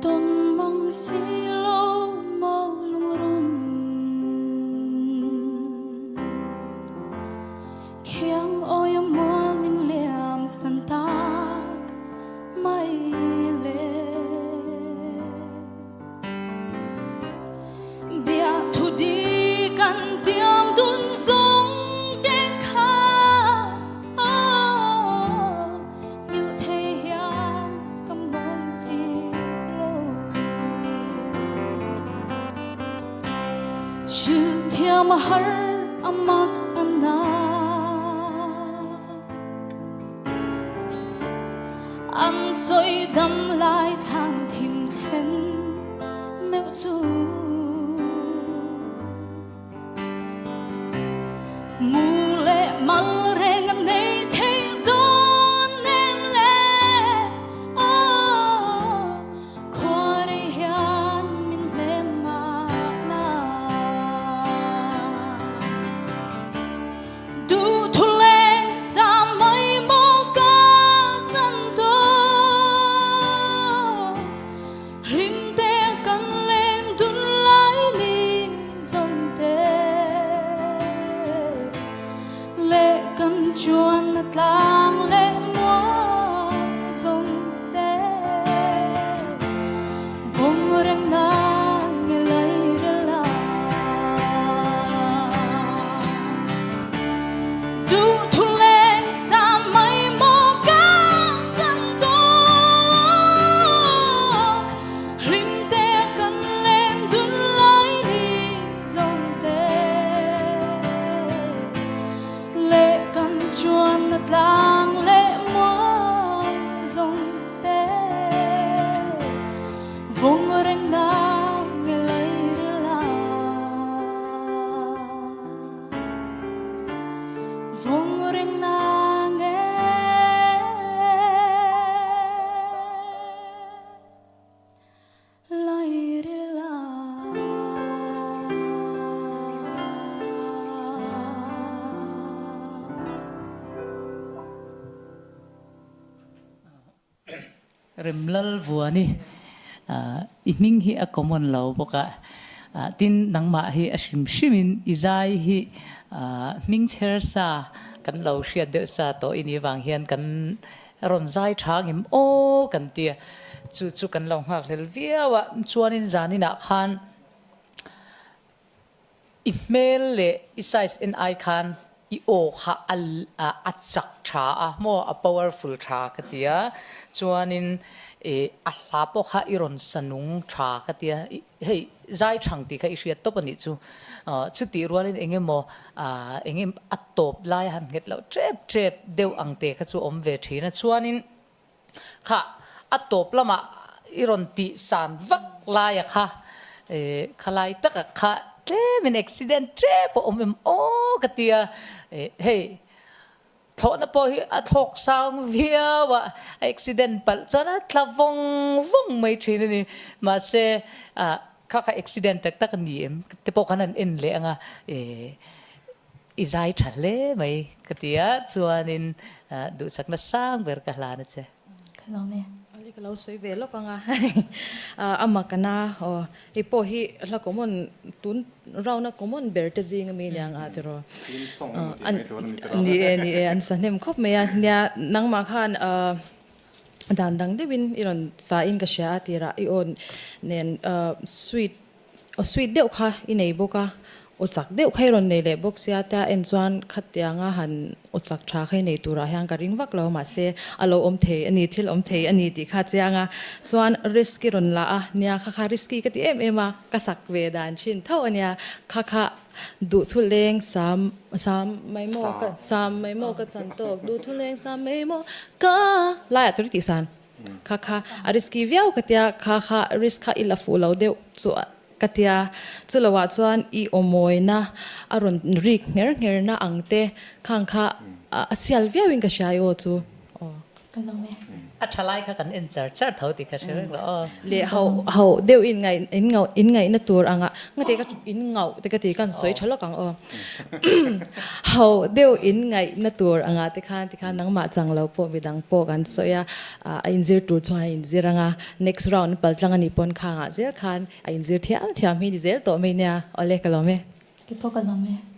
Tawn mang si lo maw lungrun Khiang awi a mual min liam san tak mai le Biakthu di kan tiam dun zong te kha Hngilh thei hian ka mawi si lo. Hrilh thiam a har a mak a na. An sawi dam lai thlan thim thlen meuh chu. Mu le mal reng an nei thei dawn em le Aw khuarei hian min hnem mahna Duhthu leng sa mai maw ka chan tawk Hlim te kan len dun lai ni zawng te Leh kan chuan a tlang leh mual zawng te Vawng reng na nge lai rel a Duhthu leng sa mai maw ka chan tawk Hlim te kan len dun lai ni zawng te Leh kan chuan a tlang leh mual zawng te Vawng reng na nge lai rel a Vawng reng na nge lai rel a. Remlal Vuani i hming hi a common lo bawk a, tin nangmah hi a hrim hrimin i zai hi hming chher sa kan lo hriat deuh sa tawh i nih vang hian kan rawn zai tha ngem aw kan ti a, chu chu kan lo nghakhlel viau a, chuanin zaninah khan I hmel leh i size en ai khan i aw kha a chak tha a maw a powerful tha ka ti a, chuanin a hla pawh kha i rawn sa nung tha ka ti a, hei zai thang tih kha i hriat tawp a nih chu, chutih rualin eng emaw eng em a tawp lai a han nghet loh tep tep deuh ang te kha chu a awm ve thin a, chuanin Kha a tawp lamah i rawn tih san vak laia kha khalai taka kha tlemin accident tep a awm em aw ka ti a, hei thlawhna pawh hi a thlawk sang viau a, a accident palh chuan a tla vawng vawng mai thin a ni. Mahse kha kha accident tak tak a ni em te pawh khan an en leh ang a. I zai tha hle mai ka ti a, chuanin duhsakna sang ber ka hlan a che. Ka lawm e. Ali ka lo sawi ve lawk ang a, ama ka na aw hei pawh hi hla common tun round a common ber te zing ami nia ang a tiraw. Theme song emaw tih mai tur a ni tiraw. Ni e ni e an sa hnem khawp mai a, nia nangmah khan dan dang deuhin i rawn sa in ka hria a tirah i aw nen sweet Aw sweet deuh kha i nei bawk a, aw chak deuh kha i rawn nei leh bawk sia tia en chuan khatianga han aw chak tha kha i nei turah hian ka ring vak lo mahse a lo awm thei a ni, thil awm thei a ni tih kha a chiang a, chuan risk i rawn la a, nia kha kha risky ka ti em em a, ka sak ve dan thin tho a nia, kha kha duhthu leng sam sam mai maw ka sam mai maw ka chan tawk duhthu leng sam mai maw ka laiah tur i tih san. Kha kha a risky viau ka tia, kha kha risk kha i la fuh lo deuh chu ka tia. Chuloah chuan i awmawina a rawn rik ngher ngher na ang te khang kha a sial viau in ka hria i aw chu. Aw. Ka lawm e. A tha lai kha kan en char char tho tih kha hre reng rawh aw. Leh hauh hauh deuh in ngaih in ngauh in ngaihna tur anga ngate ka in ngauh te ka ti kan sawi tha lawk ang aw. Hauh deuh in ngaihna tur anga te khan ti khan nangmah chang lo pawh midang pawh kan sawi a, a inzir tur chuan a inzir anga next round pal tlang a nih pawn khangah zel khan a inzir thiam thiam hi ni zel tawh mai nia. Awle ka lawm e. Kei pawh ka lawm e.